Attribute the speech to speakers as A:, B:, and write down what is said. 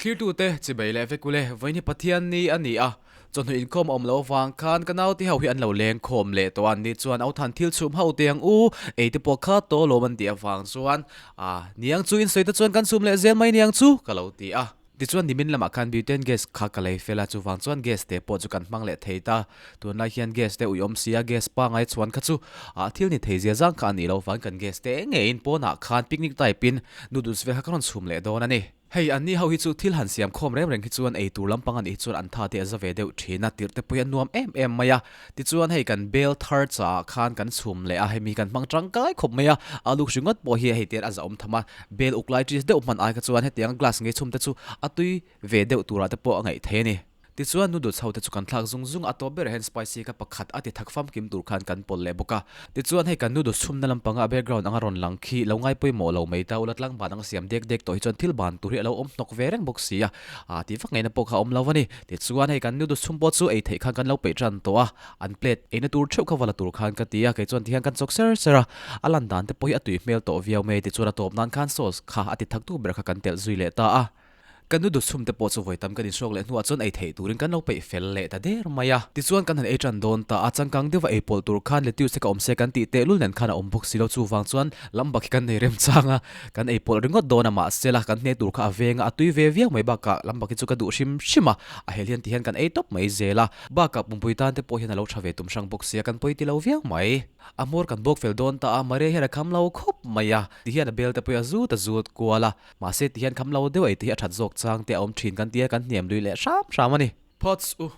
A: Thlirtute chibei leh vek ule, vawiin hi Pathian ni a ni a, chawhnu inkhawm a awm loh avang khan ka naute ho hi an lo leng khawm leh tawh a, an ni chuan Authan thil chhum ho teh ang u, ei te pawh kha tawh alawm an tih avang chuan ah niang chu in sawi te chuan kan chhum leh zel mai niang chu ka lo ti a. Tichuan nimin lamah khan butane gas kha ka lei fel a, chuvang chuan gas te pawh chu kan hmang leh thei ta. Tunlai hian gas te uiawm si a, gas pangai chhuan kha chu ah thil ni thei zia zang kha a nih loh vang kan gas te ngeiin pawnah khan picnic type in noodles vel kha ka rawn chhum leh dawn a ni. Hei anni ho hi chu thil han siam khawm reng reng hi chuan ei tur lampang a nih hi chuan an tha te a za ve deuh thin a, tirh te pawh hi a nuam em em mai a. Tichuan hei kan bel thar chaah khan kan chhum leh a, hemi kan hmang tangkai khawp mai a, aluk ringawt pawh hi hei te a zahawm tham a, bel uk lai cheese deuh hman ai kha chuan hetiang glass ngei chhum te chu a tui ve deuh turah te pawh a ngaih thei a ni. Tichuan noodles ho te chu kan thlak zung zung a, a tawp berah hian spicy kha pakhat a ti thak famkim tur khan kan pawlh leh bawk a. Tichuan hei kan noodles chhumna lampanga a background anga rawn lang khi lo ngai pawimawh lo mai ta ula tlangban anga siam dek dek tawh hi chuan thil ban tur hi a lo awm hnawk ve reng bawk si a, aa tih vak ngaihna pawh kha a awm lo a ni. Tichuan hei kan noodles chhum pawh chu ei theih khan kan lo peih tan tawh a, an plate eina tur theuh kha va la tur khan ka ti a, kei chuan tihian kan chawk ser ser a, a lan dan te pawh hi a tui hmel tawh viau mai. Tichuan a tawp nan khan sauce kha a ti thak tu ber kha kan telh zui leh ta a. Kan nu dawt chhum te pawh chu vawi tam kan inhrawk leh hnuah chuan ei theih turin kan lo peih fel leh ta der mai a. Tichuan kan han ei tan dawn ta a, changkang deuha ei pawlh tur khan lettuce te ka awm se kan tih tehlul nen khan a awm bawk si lo, chuvang chuan lambak hi kan nei remchang a, kan ei pawlh ringawt dawn a, mahse la kan hne tur kha a veng a, a tui ve viau mai bakah lambak hi chu ka duh hrim hrim a, a hel hian ti hian kan ei tawp mai zel a, bakah pumpui tan te pawh hian a lo tha ve tum hrang bawk sia kan pawi ti lo viau mai. A hmawr kan bawk fel dawn ta a, Maria hian a kham lo khawp mai a, ti hian a bel te pawh hi a zut a zut kual a. Mahse ti hian kham lo deuh ei te hi a that zawk chang te a awm thin kan ti a, kan hniam lui leh hram hram a ni. Phawts u.